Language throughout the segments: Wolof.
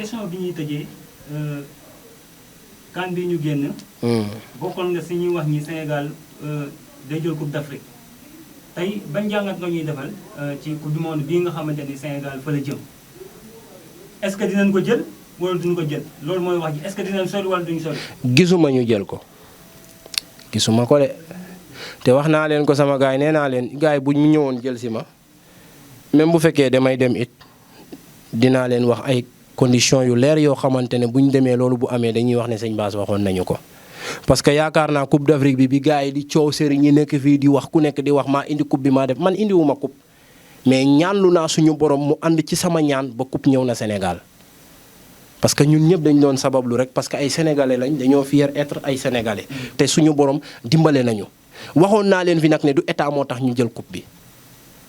question bi ñuy tëjee kan bi ñu génn. bokkoon nga si ñuy wax ñi Sénégal day jël coupe d'Afrique tey ban jàngat nga ñuy defal ci coupe du monde bii nga xamante ni Sénégal fa la jëm est-ce que dinañ ko jël wala duñu ko jël loolu mooy wax ji est-ce que dinañ sori wala duñu sori. gisuma ñu jël ko gisuma ko de te wax naa leen ko sama gaay nee naa leen gaay bu ñu ñëwoon jël si ma même bu fekkee damay dem it dinaa leen wax ay conditions yu leer yoo xamante ne bu ñu demee loolu bu amee dañuy wax ne sëñ Bass waxoon nañu ko. parce que yaakaar naa coupe d'Afrique bi gars yi di coow sëriñ yi nekk fii di wax ku nekk di wax maa indi coupe bi maa def man indiwuma coupe mais ñaanlu naa suñu borom mu ànd ci sama ñaan ba coupe ñëw na Sénégal. parce que ñun ñëpp dañ doon sabablu rek parce que ay sénégalais lañ dañoo fier être ay sénégalais te suñu borom dimbale nañu waxoon naa leen fi nag ne du état moo tax ñu jël coupe bi.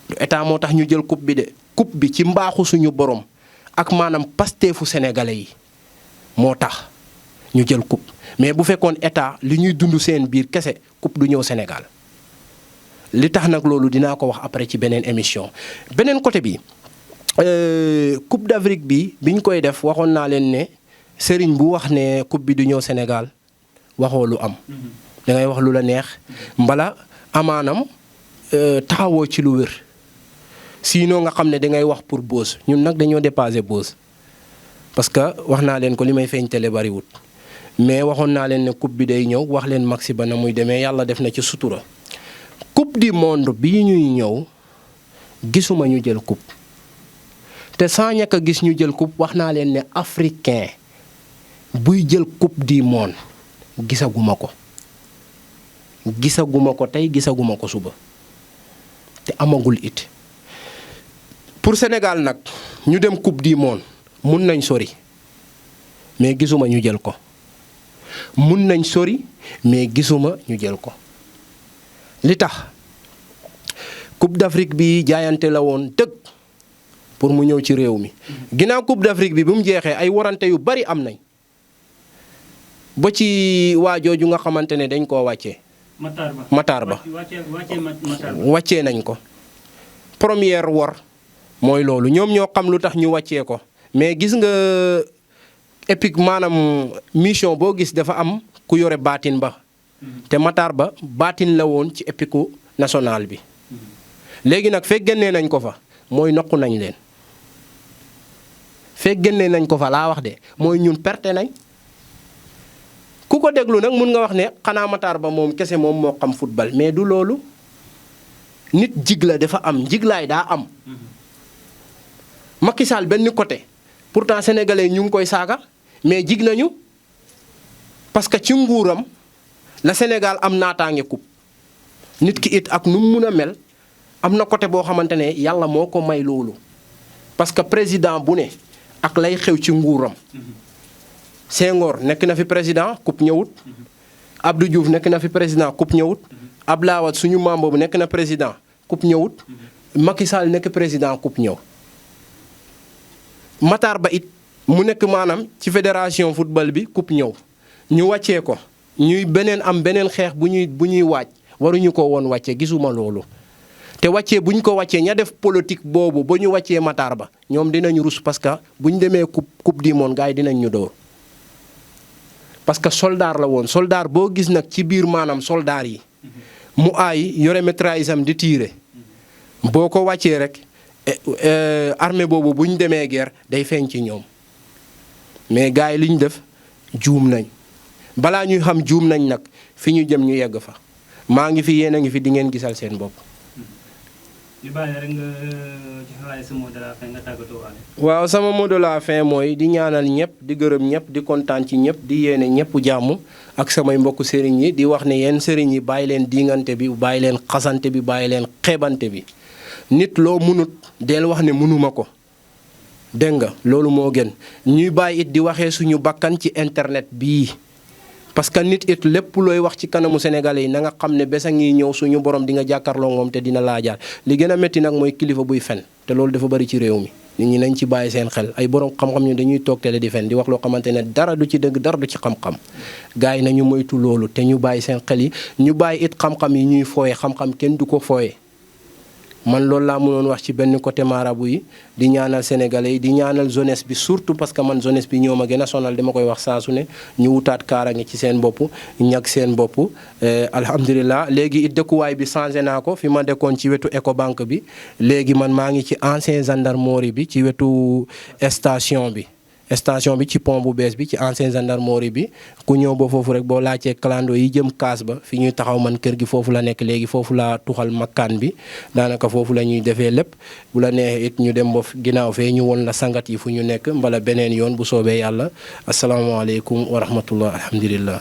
du état moo tax ñu jël coupe bi de coupe bi ci mbaaxu suñu borom ak maanaam pasteefu sénégalais yi moo tax ñu jël coupe mais bu fekkoon état li ñuy dund seen biir kese coupe du ñëw Sénégal li tax nag loolu dinaa ko wax après ci beneen émission. beneen côté bi coupe d'Afrique bi biñ koy def waxoon naa leen ne sëriñ bu wax ne coupe bi du ñëw Sénégal waxoo lu am da ngay wax lu la neex mbala amaanam taxawoo ci lu wér. sinon nga xam ne dangay wax pour buzz ñun nag dañoo dépassé buzz parce que wax naa leen ko li may feeñ télé bariwut mais waxoon naa leen ne coupe bi day ñëw wax leen maxi ba na muy demee yàlla def na ci sutura. coupe du monde bii ñuy ñëw gisuma ñu jël coupe te sans ñàkk a gis ñu jël coupe wax naa leen ne africain buy jël coupe du monde gisaguma ko tey gisaguma ko suba te amagul it. pour Sénégal nag ñu dem coupe du monde mun nañ sori mais gisuma ñu jël ko mun nañ sori mais gisuma ñu jël ko li tax coupe d'Afrique bi jaayante la woon dëgg pour mu ñëw ci réew mi. ginnaaw coupe d'Afrique bi bu mu jeexee ay warante yu bari am nañ ba ci waa jooju nga xamante ne dañ koo wàccee. Matar Ba wàccee nañ ko première wor. mooy loolu ñoom ñoo xam lu tax ñu wàccee ko mais gis nga épique maanaam mission boo gis dafa am ku yore baatin ba te Matar Ba baatin la woon ci épique national bi léegi nag fekk génnee nañ ko fa mooy nokku nañ leen fekk génnee nañ ko fa laa wax de mooy ñun perte nañ ku ko déglu nag mun nga wax ne xanaa Matar Ba moom kese moom moo xam football mais du loolu nit jigla dafa am njiglaay daa am. Macky Sall benn côté pourtant sénégalais ñu ngi koy saaga mais jig nañu parce que ci nguuram la Sénégal am naataange coupe nit ki it ak nu mu mun a mel am na côté boo xamante ne yàlla moo ko may loolu parce que président bu ne ak lay xew ci nguuram. Senghor nekk na fi président coupe ñëwut. Abdou Diouf nekk na fi président coupe ñëwut. Abdoulaye Wade suñu maam boobu nekk na président coupe ñëwut. Macky Sall nekk président coupe ñëw. Matar Ba it mu nekk maanaam ci fédération football bi coupe ñëw ñu wàccee ko ñuy am beneen xeex bu ñuy waaj waruñu ko woon wàccee gisuma loolu te wàccee bu ñu ko wàccee ña def politique boobu ba ñu wàccee Matar Ba ñoom dinañ rus parce que bu ñu demee coupe du monde gars yi dinañ ñu dóor parce que soldat la woon soldat boo gis nag ci biir maanaam soldat yi mu aay yore mitrailleuse am di tiire boo ko wàccee rek armée boobu bu ñu demee guerre day feeñ ci ñoom mais gars yi li ñu def juum nañ balaa ñuy xam juum nañ nag fi ñu jëm ñu yegg fa maa ngi fi yéen a ngi fi di ngeen gisal seen bopp. li bàyyi rek nga joxe sa mot de la fin nga tàggatoo waale. waaw sama mot de la fin mooy di ñaanal ñëpp di gërëm ñëpp di kontaan ci ñëpp di yéene ñëpp jàmm ak samay mbokku sëriñ yi di wax ne yéen sëriñ yi bàyyi leen diingante bi bàyyi leen xasante bi bàyyi leen xeebante bi. nit loo munut del wax ne mënuma ko dégg nga loolu moo gën ñuy bàyyi it di waxee suñu bakkan ci internet bii parce que nit it lépp looy wax ci kanamu sénégalais yi na nga xam ne bés a ngi ñëw suñu borom di nga jàkkaarloo moom te dina laajaal li gën a métti nag mooy kilifa buy fen te loolu dafa bari ci réew mi nit ñi nañ ci bàyyi seen xel ay borom xam-xam ñu dañuy toog tele di fen di wax loo xamante ne dara du ci dëgg dara du ci xam-xam gars yi nañu moytu loolu te ñu bàyyi seen xel yi ñu bàyyi it xam-xam yi ñuy fooye xam-xam kenn du ko fooye man loolu laa mënoon wax ci benn côté marabout yi di ñaanal sénégalais yi di ñaanal jeunesse bi surtout parce que man jeunesse bi ñoo ma gën a sonal dama koy wax saa su ne ñu wutaat kaaraange ci seen bopp ñag seen bopp alhamdulilah léegi it dëkkuwaay bi changé naa ko fi ma dëkkoon ci wetu Ecobank bi léegi man maa ngi ci ancien gendarmerie bi ci wetu station bi ci pont bu bees bi ci ancien gendarmerie bi ku ñëw ba foofu rek boo laajtee clando yi jëm kaas ba fi ñuy taxaw man kër gi foofu la nekk léegi foofu laa tuxal makkaan bi daanaka foofu la ñuy defee lépp bu la neexee it ñu dem ba ginnaaw fee ñu won la sangat yi fu ñu nekk mbala beneen yoon bu soobee yàlla asalaamaaleykum wa rahmatullah alhamdulillah